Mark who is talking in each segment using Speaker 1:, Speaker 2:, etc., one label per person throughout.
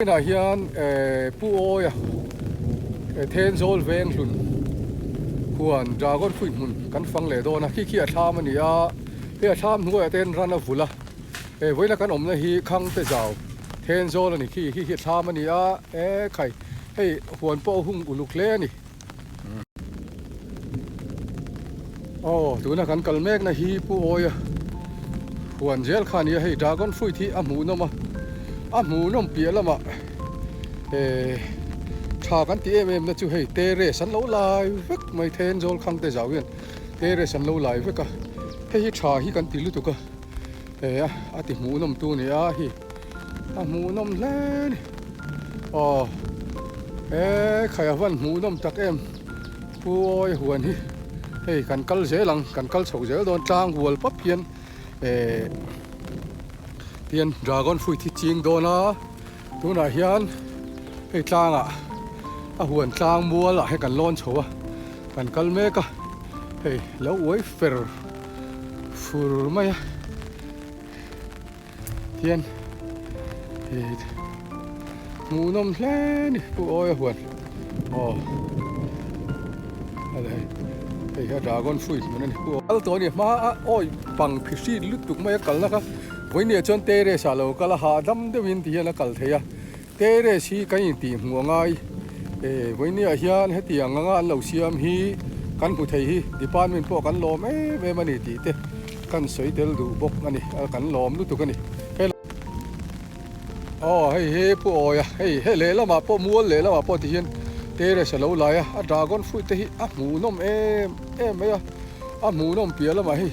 Speaker 1: Tunah hian Pu Awia Thenzawl veng hlun huan Dragon fruit hmun kan fang leh dawn a, khi khi a thlam a ni a, hei a thlam hnuaiah te hian ran a vulh a, vawiina kan awmna hi Khangte zau Thenzawl a ni khi khi khi a thlam a ni a, e khai hei huan pawh a hung uluk hle a ni. Aw tuna kan kal mek na hi Pu Awia huan zel kha a ni a, hei dragon fruit hi a hmuhnawm a, a hmuhnawm piah lamah eh tha kan tih em em na chu hei terrace an lo lai vek mai Thenzawl Khangte zau hian terrace an lo lai vek a, hei hi tha hi kan ti lutuk a, eh a ti hmuhnawm tu a ni a hei. A hmuhnawm hle a ni. Aw he khai a van hmuhnawm tak em Pu Awi huan hi hei kan kal zel ang kan kal chho zel dawn tlang hual pap hian eh tihian dragon fruit hi ching dawn a tunah hian hei tlangah a huan tlang mual ah hian kan lawn chho a kan kal mek a hei lo uai fer fur mai a. Hian hmuhnawm hle ni Pu Awia huan aw a hei hei hi a dragon fruit hmun a ni Pu kal tawh a ni hma a awi pang phihrit lutuk mai a kalna kha vawinia chuan terrace ah lo kal a hahdam deuhin ti hian a kal thei a terrace hi kan intih hmuh a ngai eh vawinia hian hetiang anga an lo siam hi kan hmu thei hi department pawh kan lawm em em a ni tih te. Kan sawi tel duh bawk a ni, kan lawm lutuk a ni. Hei aw hei hi Pu Awia hei hei lehlamah pawh mual lehlamah pawh tihian terrace a lo lai a, a dragon fruit te hi a hmuhnawm em em mai a, a hmuhnawm piah lamah hei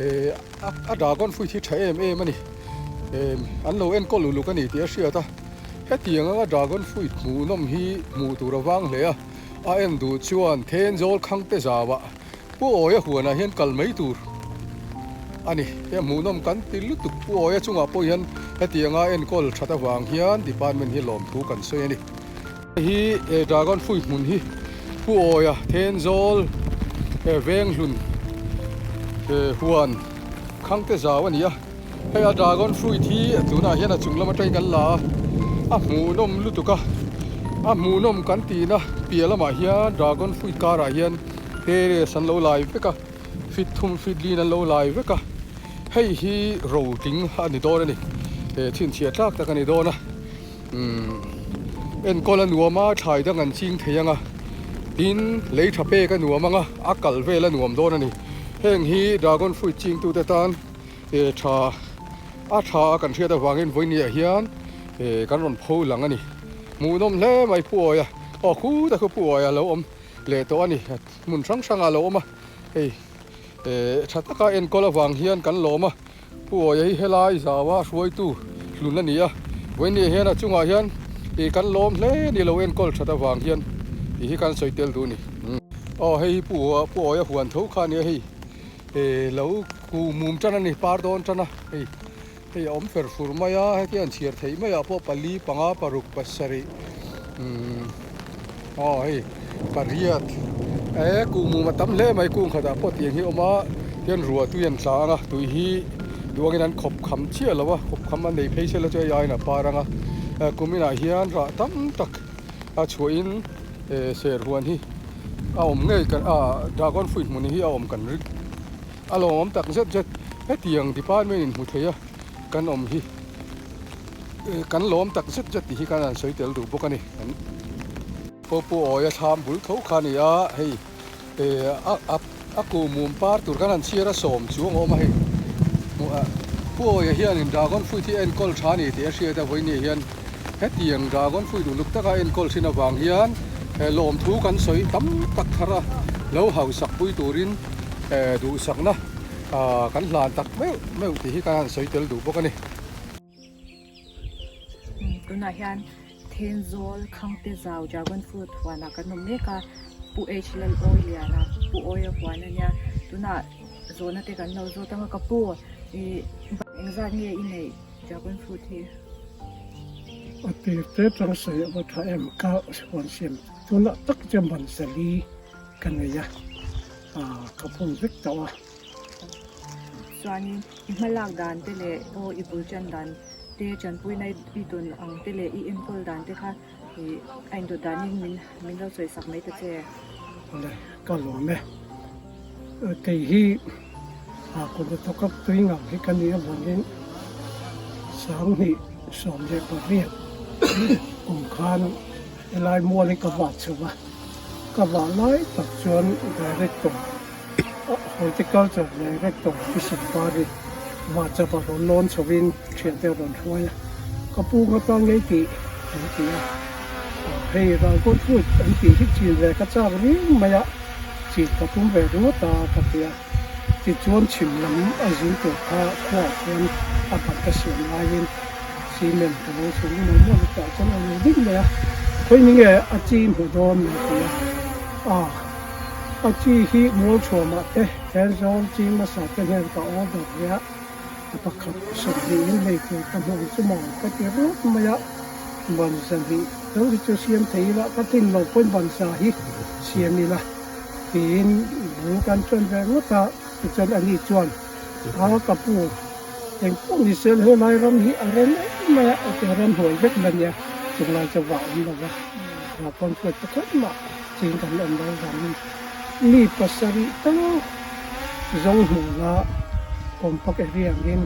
Speaker 1: eh a dragon fruit hi tha em em a ni, eh an lo enkawl uluk a ni tih a hriat a, hetiang anga dragon fruit hmuhnawm hi hmuh tur a vang hle a, a en duh chuan Thenzawl Khangte zauah. Pu Awia huanah hian kal mai tur a ni. Hei hmuhnawm kan ti lutuk. Pu Awia chungah pawh hian hetianga enkawl that avang hian department hi lawmthu kan sawi a ni. Hei hi Dragon Fruit hmun hi Pu Awia Thenzawl Venghlun huan Khangte zau a ni a. Hei a dragon fruit hi tunah hian a chung lam atangin kan la a, a hmuhnawm lutuk a, a hmuhnawm kan tihna piah lamah hian dragon fruit karah hian terrace an lo lai vek a, feet thum feet lin an lo lai vek a, hei hi ro tling a ni dawn a ni, he chhinchhiah tlak tak a ni dawn a, umm enkawl a nuam a, thlai dang an ching thei ang a, tin lei tha pek a nuam ang a, a kal vel a nuam dawn a ni, heng hi dragon fruit chingtute tan. E tha a tha a kan hriat avangin vawinia hian e kan rawn pho lang a ni. Hmuhnawm hle mai Pu Awia aw khutah khu Pu Awia lo awm leh tawh a ni. Hmun hrang hrangah a lo awm a, hei e tha taka enkawl avang hian kan lawm a. Pu Awia hi helai zaua hruaitu hlun a ni a, vawinia hian a chungah hian e kan lawm hle a ni lo enkawl that avang hian tih hi kan sawi tel duh a ni. Aw hei hi Pu Awia huan tho kha a nia hei. He lo ku mum tan a ni par dawn tan a hei hei a awm fer fur mai a heti an chhiar theih mai ah pawh pali panga paruk pasarih umm aw hei pariat eh ku mum a tam hle mai kung khatah pawh tiang hi a awm a tian ruah tui an tla ang a tui hi duangin an khawp kham chiah lo a khawp kham a nei phei se la chu hei aiin a par ang a kuminah hian rah tam tak a chhuahin eh serhuan hi. A awm ngei kan ah dragon fruit hmun hi a awm kan rik a lawmawm tak zet zet hetiang department in hmu thei a kan awm hi kan lawm tak zet zet tih hi kan han sawi tel duh bawk a ni kan pawh pawh awi a thlam bul tho kha a ni a hei eh a a kuh mum par tur kan han chhiar a sawm chuang a awm a hei pu awia hianin dragon fruit hi a enkawl tha a ni tih a hriat a vawiin hian Hetiang dragon fruit uluk taka enkawl thin avang hian lawmthu kan sawi tam tak thar a, lo hausak pui turin duhsakna kan hlan tak meuh meuh tih hi kan han sawi tel duh bawk a ni.
Speaker 2: Tunah hian Thenzawl Khangte Zau dragon fruit huanah kan awm mek a, Pu H Lalawi Liana Pu Awia huan a nia, tunah zawhna te kan lo zawt ang a, ka pu ih engzat nge i neih dragon fruit hi?
Speaker 3: A tir te tang sawi a va tha em ka huan siam tunah tak chuan ban zali ka nei a ka phun vek tawh a.
Speaker 2: Chuanin i hmalak dan te leh aw i bul tan dan. te tanpuina i dawn ang te leh i enkawl dan te kha ih a indawt danin min min lo sawi sak mai ta che.
Speaker 3: Awle ka lawm e. Kei hi a kut hnathawk a tui ngang hi ka nih avangin 2018 kum khan helai mual hi ka vah chho a, ka vah lai tak chuan Director Horticulture Director Pu Sipari vah chap a rawn lawn chhovin thiante a rawn hruai a, ka pu nga tan ngei tih an ti a, hei Rangkut Fruit an tih hi chin ve ka chak riau mai a. Chit ka tum ve ringawt a ka ti a, tichuan chhim lam a zin tur kha khuaah chuan a ban ka siam laiin cement ka lo chhung mual mual a tah chuan a lo ding mai a, khawi ni nge a chi hmu dawn min ti a, a a chi hi mualchhuamah te Thenzawl chi hmasa te hnen ka order ve a, a pakhat sawmhnihin lei tur ka hmu ang chu maw ka ti ringawt mai a. Ban zahnih deuh hi chu siam thei ila, ka tlin lo pawn ban za hi siam ila tiin bul kan ṭan ve ngawt a, tichuan ani chuan a ka pu engpawh ni sel helai ram hi a rem em mai a, a ti a ramhnuai vek la nia, chunglai chu vah awm lo va, vah pawn hruai pakhat mah ching kan awm lo vangin mi pasarih tal zawng hmuna compact area angin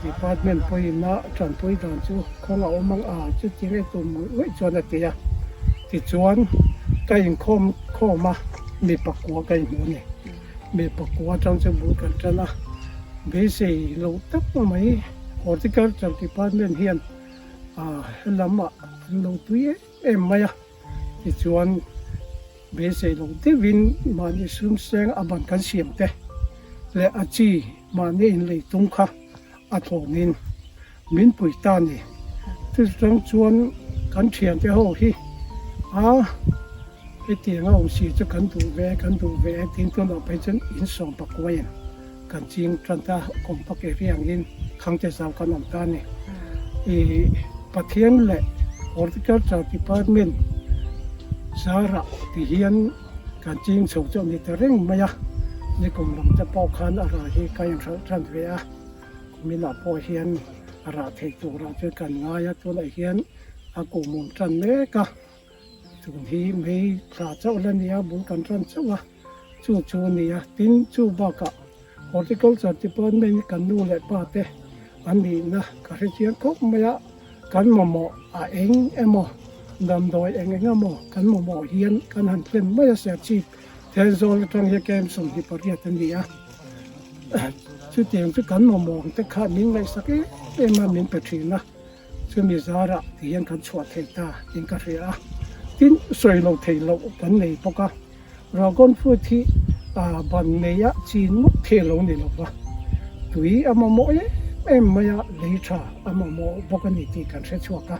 Speaker 3: department pawimah tanpui dan chu kawng a awm ang a, chutiang e tum ngawih ngawih chuan a ti a. Tichuan ka inkhawm khawm a, mi pakua ka inhmu a ni. Mi pakua atang chu bul kan tan a, beisei lo tak mai Horticulture department hian helamah an lo tui em em mai a, tichuan Beisei lo deuhin mahni sum seng a ban kan siam te leh a chi mahni inlei tum kha a thlawnin min pui ta ni. Chutang chuan kan thiante ho hi a hetiang a awm si chu kan duh ve kan duh ve e tiin tunah phei chuan in sawm pakuaiin kan ching tan ta compact area angin Khangte zau kan awm ta a ni. Ih Pathian leh Horticulture Department zarah ti hian kan ching chho chu a ni ta reng mai a, nikum lam te pawh khan a rah hi ka inhralh tan ve a, kuminah pawh hian a rah theih turah chuan kan ngai a, tunah hian a kuhmum tan mek a. Tun hi mei thla chauh la nia, bul kan tan chauh a, chu chu a ni a. Tin, chu bakah Horticulture Department hi kan nu leh pa te an nihna ka hre chiang khawp mai a, kan mamawh a eng emaw, damdawi eng eng emaw kan mamawh hian kan han thlen mai a, Serchhip Thenzawl atang hian KM 28 a ni a. Chutiang chu kan mamawh ang te kha min ngaihsak em em a, min pe thin a. Chumi zarah ti hian kan chhuah thei ta in ka hria a, tin sawi lo thei loh kan nei bawk a, Dragon fruit hi ban neia chin ngawt thei lo ni lo va, tui a mamawh em em mai a, lei tha a mamawh bawk a ni tih kan hre chhuak a,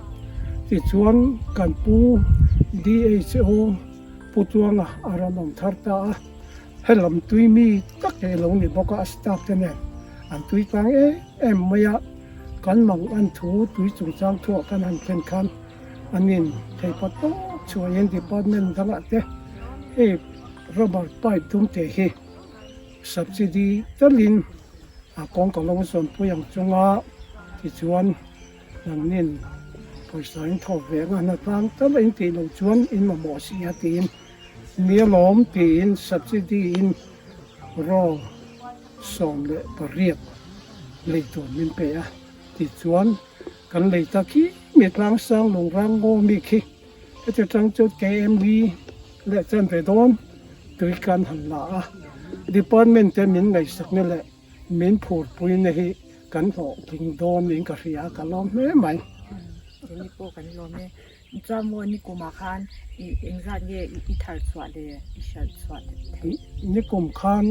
Speaker 3: tichuan kan pu DHO Pu Tuanga a rawn awm thar ta a, helam tui mi tak hi a lo ni bawk a, a staff te nen an tui tlang em em mai a. Kan mang an thu tui chungchang thuah kan han thlen khan an in thei pawt tawp chhuahin department dangah te hei rubber pipe dum te hi subsidy talin a kawng ka lo zawnpui ang chunga tichuan nangnin pawisa in thawk ve anga hnatlang tal a in tih loh chuan in mamawh si a tiin ni alawm tiin subsidy in raw 18 lei tur min pe a, tichuan kan lei ta khi mi tlangsang lungrang ngaw mi khi heti tang chu KMB leh chen ve dawn tui kan han la a, department te min ngaihsakna leh min phurpuina hi kan hlawhtling dawn niin ka hria a, ka lawm hle mai.
Speaker 2: Keini pawh kan lawm e. Chuan maw nikumah khan i engzat nge i thar chhuah leh i hralh chhuah theih?
Speaker 3: Nikum khan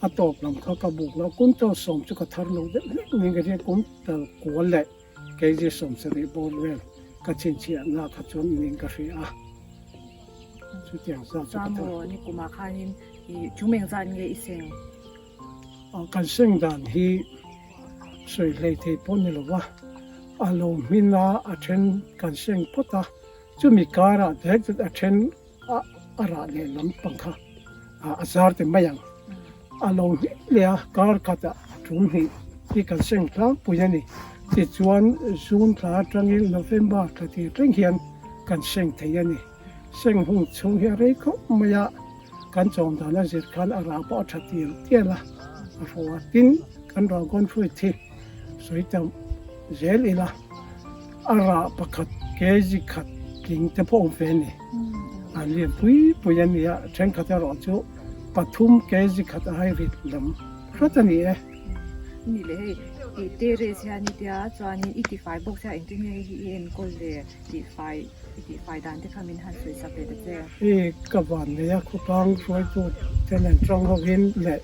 Speaker 3: a tawp lam kha ka buk lo, kum tal sawm chu ka thar lo deuh hlek niin ka hria, kum tal kual leh kg 70 bawr vel ka chhinchhiahna kha chuan niin ka hria a, chutiang zat chu ka
Speaker 2: Chuan
Speaker 3: thar.
Speaker 2: maw nikumah khanin i tum engzat nge i seng?
Speaker 3: Kan seng dan hi sawi hlei thei pawh ni lo va, a lo hmin a, a then kan seng phawt a, chumi karah direct a then a rah leh lam pang kha a zar ti mai ang. A lo hnih leh a, kar khatah tum hnih hi kan seng tlangpui a ni. Tichuan June thla atangin November thla tir thleng hian kan seng thei a ni. Seng hung chhung hi a rei khawp mai a, kan chawm dan a zir khan a rah pawh a tha tial tial a, a hraw a. Tin, kan dragon fruit hi sawi tam zel ila a rah pakhat kg khat tling te pawh awm ve a ni. A lian pui pui a ni a, thenkhat erawh chu pathum kg khat a hai rit lam hrat a ni e.
Speaker 2: Ni leh hei i terrace hian i tia chuanin i tifai bawk sia engtin nge hei hi i enkawl ve tihfai i tihfai dan te kha min han sawi sak leh ta che.
Speaker 3: Hei ka van nei a khawtlang hruaitu te nen tang hovin leh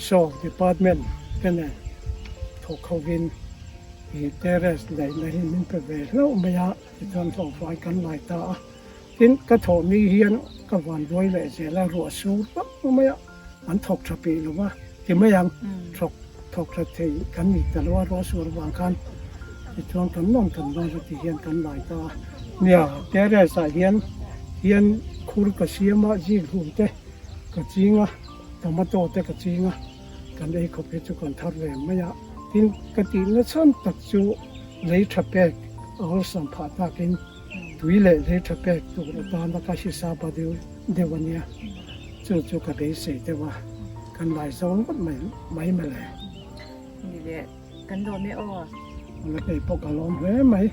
Speaker 3: Saw department te nen thawk hovin i terrace daihna hi min pe ve hlauh mai a tichuan hlawhfai kan lai ta a. Tin, ka thawh ni hian ka vanduai leh zel a, ruah sur vak mai a, an thawk tha peih lo va ti mai ang, thawk thawk tha thei kan ni ta lo a, ruah sur avang khan tichuan kan nawn kan nawn a ti hian kan lai ta a. Nia, terrace ah hian hian khur ka siam a, zik hlum te ka ching a, tomato te ka ching a, kan ei khawp hi chu kan thar ve mai a. Tin, ka tihna chhan tak chu lei tha pek a awlsam phah takin, Tui leh lei tha pek tur atana ka hisa ba deuh deuh a nia, chu chu ka beisei deuh a, kan lai zo ngawt mai mai mawle.
Speaker 2: Ni leh kan lawm e aw.
Speaker 3: Awle kei pawh ka lawm hle mai.